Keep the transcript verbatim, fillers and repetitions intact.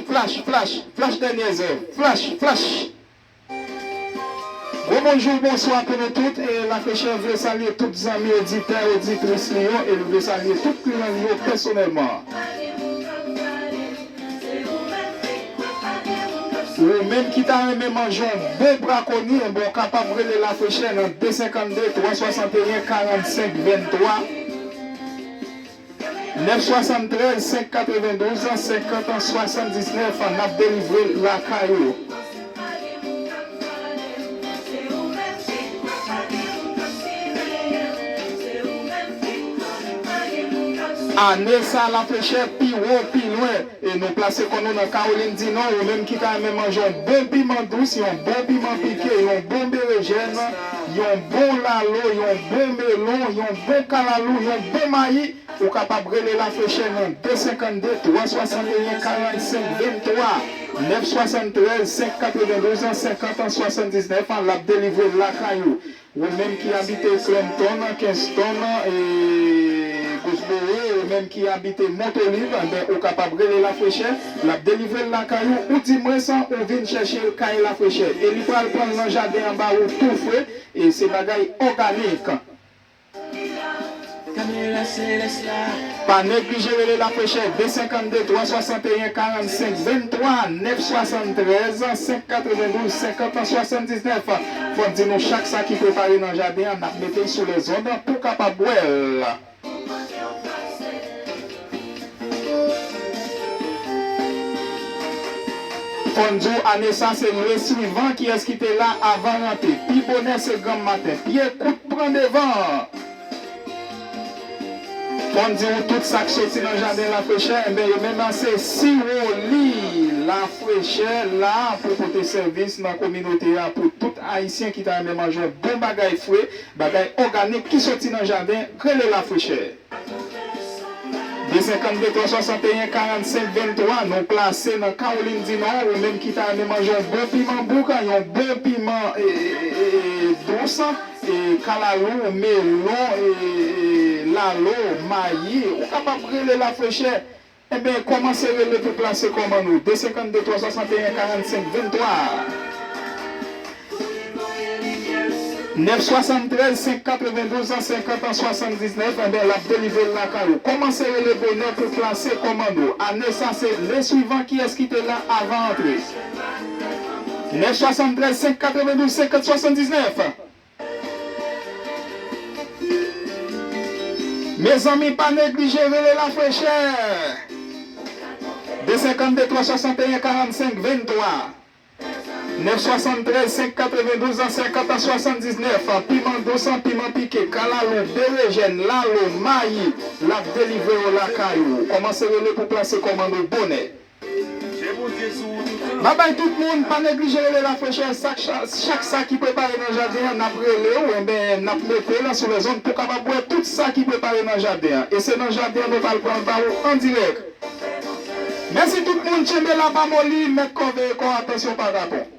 Flash, flash, flash dènyè zèv. Flash, flash. Gwo bonjou, bonswa pou nou tout. E Lafrechè vle salye tout zanmi oditè, oditris li yo, e l vle salye tout kliyan li yo pèsonèlman. Ou menm ki ta renmen manje yon bon brakoni, enben, w kapab rele Lafrechè nan de senkannde, twa swasanteyen, karannsenk venntwa. Nèf swasantrèz, senk katrevendouz, senkant swasanndiznèf, n ap delivre l lakay ou. Ane sa, Lafrechè pi wo, pi lwen. E nou plase kò nou nan Kawolin di Nò, ou menm ki ta renmen manje yon bon piman dous, yon bon piman pike, yon bon berejèn, yon bon lalo, yon bon melon, yon bon kalalou, yon bon mayi, ou kapab rele Lafrechè nan de senkannde, twa swasanteyen, karannsenk venntwa, nèf swasantrèz, senk katrevendouz, senkant swasanndiznèf, l ap delivre l lakay ou. Ou menm ki abite Clinton, Kingston, e Goldsboro, ou menm ki abite Mont Olive, enben, ou kapab rele Lafrechè, l ap delivre l lakay ou, oudimwens, ou vin chèche l kay Lafrechè. E li pral pran l nan jaden an ba ou tou fre, e se bagay òganik. Pa neglije rele Lafrechè, de senkannde, twa swasanteyen, karannsenk venntwa, nèf swasantrèz, senk katrevendouz, senkant swasanndiznèf. Fò n di nou chak sa ki prepare nan jaden an, n ap mete l sou lèzonn pou w kapab wè l. Fò n di w, ane sa, se leswivan kiyès ki te la avan rante. Pi bonè se granm maten. Pye kout pran devan. Fò n di w tout sa k soti nan jaden Lafrechè, enben, yo menm se siwo li Lafrechè la pou pote sèvis nan kominote a pou tout Ayisyen ki ta renmen manje yon bon bagay fre, bagay òganik ki soti nan jaden, rele Lafrechè. De senkannde, twa swasanteyen, karannsenk venntwa, nou plase nan Kawolin di Nò, ou menm ki ta renmen manje yon bon piman bouk, yon bon piman, e, e, e, e, dous, e, kalalou, melon, e, e, lalo, mayi, ou kapab rele Lafrechè. Enben, kòmanse rele pou plase kòmann ou, de senkannde, twa swasanteyen, karannsenk venntwa. Nèf swasantrèz, senk katrevendouz, senkant swasanndiznèf, enben, l ap delivre l lakay ou. Kòmanse rele bonè pou plase kòmann ou. Ane sa, se leswivan kiyès ki te la avan antre. Nèf swasantrèz, senk katrevendouz, senkant swasanndiznèf. Mezanmi, pa neglije rele Lafrechè. De senkannde, twa swasanteyen, karannsenk venntwa. Nèf swasantrèz, senk katrevendouz, senkant swasanndiznèf. Piman dous, piman pike, kalalou, berejèn, lalo, mayi, l ap delivre yo lakay ou. Kòmanse rele pou plase kòmann ou bonè. Babay tout moun, pa neglije rele Lafrechè, chak, chak sa ki prepare nan jaden an, n ap rele w, enben, n ap mete l sou lèzonn pou w kapab wè tout sa ki prepare nan jaden an. E se nan jaden an nou pral pran l ba ou an dirèk. Mèsi tout moun, tchenbe la, pa moli, mèt kò veye kò, atansyon pa kapon.